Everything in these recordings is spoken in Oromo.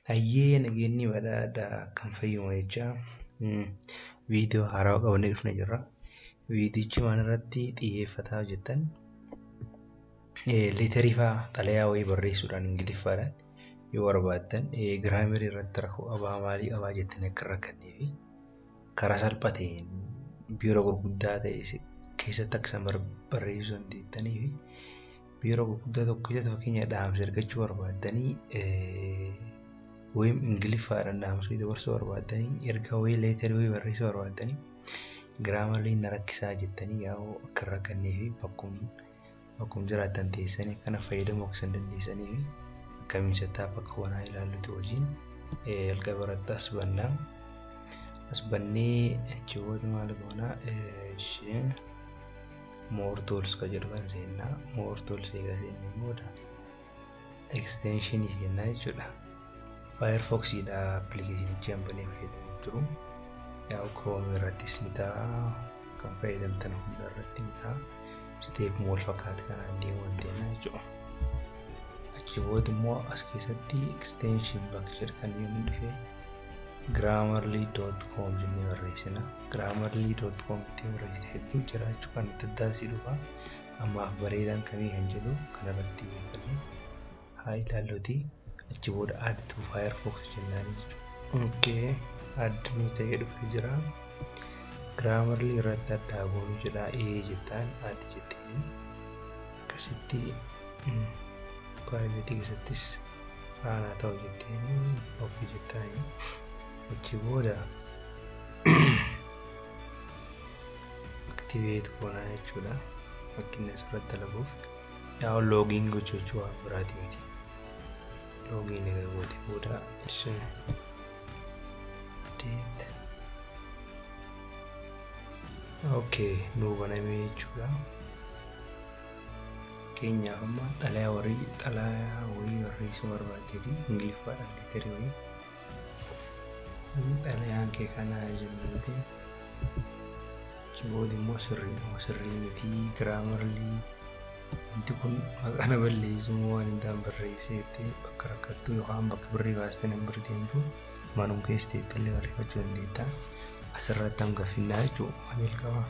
Hayyee, nageenyi badhaadhaa kan fayyuma jecha viidiyoo haarawaa qabannee dhufnee jirra. Viidiyichi maal irratti xiyyeeffataa jettan, letterii fa'aa, xalayaa wayii barreessuudhaan Ingiliffaadhaan yoo barbaaddan, grammarii irratti rakkoo qabaa, maalii qabaa jettanii akka hin rakkannee fi karaa salphaa ta'een biiroo gurguddaa ta'e keessatti akka isaan barreessuu dandeettanii fi biiroo gurguddaa tokko keessatti fakkeenya dhaamsa ergachuu barbaaddanii wayim Ingiliffaadhaan dhaamsa dabarsuu barbaaddanii, ergaa wayii, letterii wayii barreessuu barbaaddanii, grammarliin na rakkisaa jettanii yaa'uu akka hin rakkannee fi bakkum jiraattan teessanii akkana fayyadamuu akka isaan dandeessanii fi akkamiin setup akka wanaa ilaallutu wajjin jalqaba irratti as bannaa. As bannee achi booda maal goonaa? Ishee "more tools" ka jedhu kan seennaa. "More tools" egaa seennee booda extensionii seennaa jechuudha. Firefoxiidha applicationichi an banee fayyadamu jiru. Yaa'u Chrome irrattis ni ta'a, kan fayyadamtan hunda irratti ni ta'a. Step wal fakkaate kanaan deemuu dandeenya jechuudha. Achi booda immoo as keessatti extension bakka jedhu kan inni dhufe grammarly.com jennee barreessina. Grammarly.com itti barreessite hedduu jira jechuudha, kan itti addaa si dhufa. Ammaaf bareedaan kamii kan jedhu kanarratti xiyyeeffannee haa ilaalluti. Achi booda "add to Firefox" jennaan jechuudha. Okay, add nu ta'ee dhufee jira. Grammarly irratti addaa goonuu jedha, ee jettaan, add jetteen akkasitti private keessattis raanaa ta'u jetteen ofii jettaani. Achi booda activate goonaa jechuudha. Fakkiin asirratti dalaguuf yaa login gochuu jechuu, waan biraati miti. Login egaa goote booda date, okay, nuu banamee jechuudha. Fakkeenyaaf amma xalayaa wayii barreessuu barbaaddee fi Ingiliffaadhaan letterii wayii, xalayaan kee kanaa jennuuti. Achi booda immoo sirrii moo sirrii miti, grammarly wanti kun maqaa na balleessu moo waan hin taane barreesseetti bakka rakkattu yookaan bakka birrii baastee nama bira deemtu manuma keessa teettee illee barreeffachuu dandeetta. Asirratti hanga finnaa jechuudha waan jalqabaa.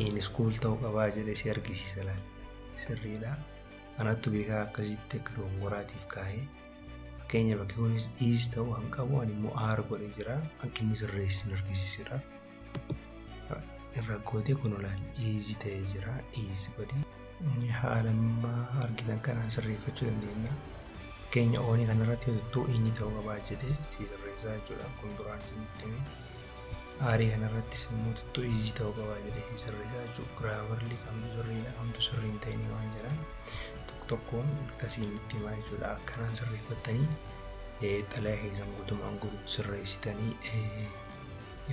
In school ta'uu qabaa jedhee si argisiisa, laal. Sirriidha. Anattu beekaa akkasitti akka dogongoraatiif kaa'ee. Fakkeenya bakki kunis is ta'uu kan qabu, ani immoo are godhee jira. Akka inni sirreessin argisiisedha. Irra gootee kun olaal is ta'ee jira. Is godhi. Haala amma argitan kanaan sirreeffachuu dandeenya. Fakkeenya onii kanarratti yoo tuttuu inni ta'uu qabaa jedhee si sirreessaa jechuudha. Kun duraan isinitti hime. Areii kanarrattis immoo tuttuu is ta'uu qabaa jedhee si sirreessaa jechuudha. Grammarly kamtu sirriidha, kamtu sirrii hin ta'in waan jedhan tokko tokkoon akkasiin itti himaa jechuudha. Akkanaan sirreeffattanii xalayaa keessan guutumaan guutuutti sirreessitanii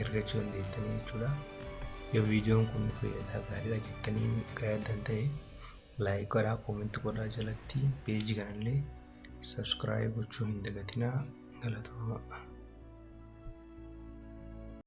ergachuu dandeettanii jechuudha. Yoo viidiyoon kun fayyadaa gaariidha jettanii kan yaaddan ta'e, like godhaa, comment godhaa jalatti, peejii kanallee subscribe gochuu hin dagatinaa. Galatooma.